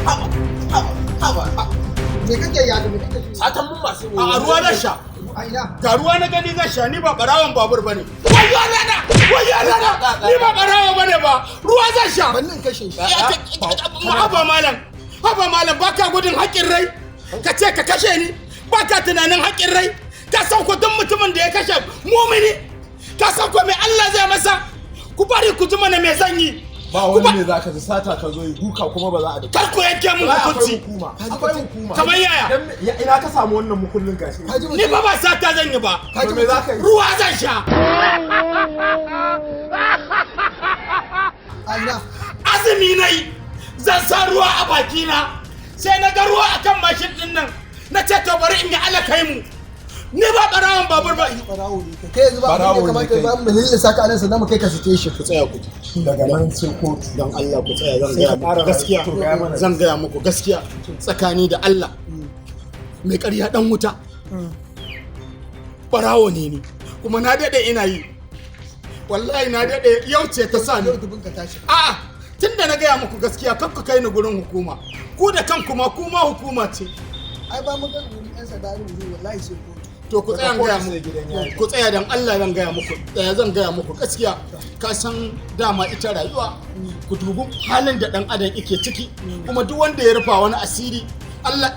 Haba, haba, haba. Me kake ya me kake shi? Satan mun masu. A ruwa na sha. A ina? Ga ruwa na gani zan sha, ni ba barawan babur bane. Wayyo lana! Wayyo lana! Ni ba barawa bane ba. Ruwa zan sha. Bannin kashe shi. Haba malam. Haba malam, baka gudun haƙƙin rai. Ka ce ka kashe ni. Baka tunanin haƙƙin rai. Ka san ko duk mutumin da ya kashe mumini, ka san ko me Allah zai masa? Ku bari ku ji mana me zan yi. Ba wani ne zaka ji sata ka zo yi duka kuma ba za a da. Kar ku yanke mun Akwai hukunci. hukuma. Akwai hukuma. Kamar yaya? Dan ina ka samu wannan mukullin gashi? Ka ji Ni mutum? ba sata zan yi ba. Ka ji To me mutum? za ka yi? Ruwa zan sha. A ina? Azumi na yi, zan sa ruwa a bakina, sai na ga ruwa akan mashin din nan, na ce to bari in yi ala kai mu. Ni ba barawan babur ba. Barawo ne kai. Kai yanzu ba abin da ya Barawo ne kamata kai. ba mu lallasa ka anan sannan mu kai ka station. Ku tsaya ku ji. Daga nan sai kotu. Don Allah ku tsaya, zan Sai gaya ka ƙara muku gaskiya. To gaya mana. Zan gaya muku gaskiya tsakani da Allah. Mai ƙarya dan wuta. Barawo ne ni, kuma na daɗe ina yi. Wallahi na daɗe, yau ce ta sa ni. Yau dubin ka tashi. A'a, tun da na gaya muku gaskiya, kar ku kai ni gurin hukuma. Ku da kanku ma, ku ma hukuma ce. Ai ba mu ga wurin yan sanda ne wuri, wallahi sai kotu. To ku tsaya in gaya Daga kotu sai gidan muku. yari. Ku tsaya dan Allah zan gaya muku. Tsaya zan gaya muku gaskiya. Ka san dama ita rayuwa, ku dubi halin da dan adam yake ciki, kuma duk wanda ya rufa wani asiri Allah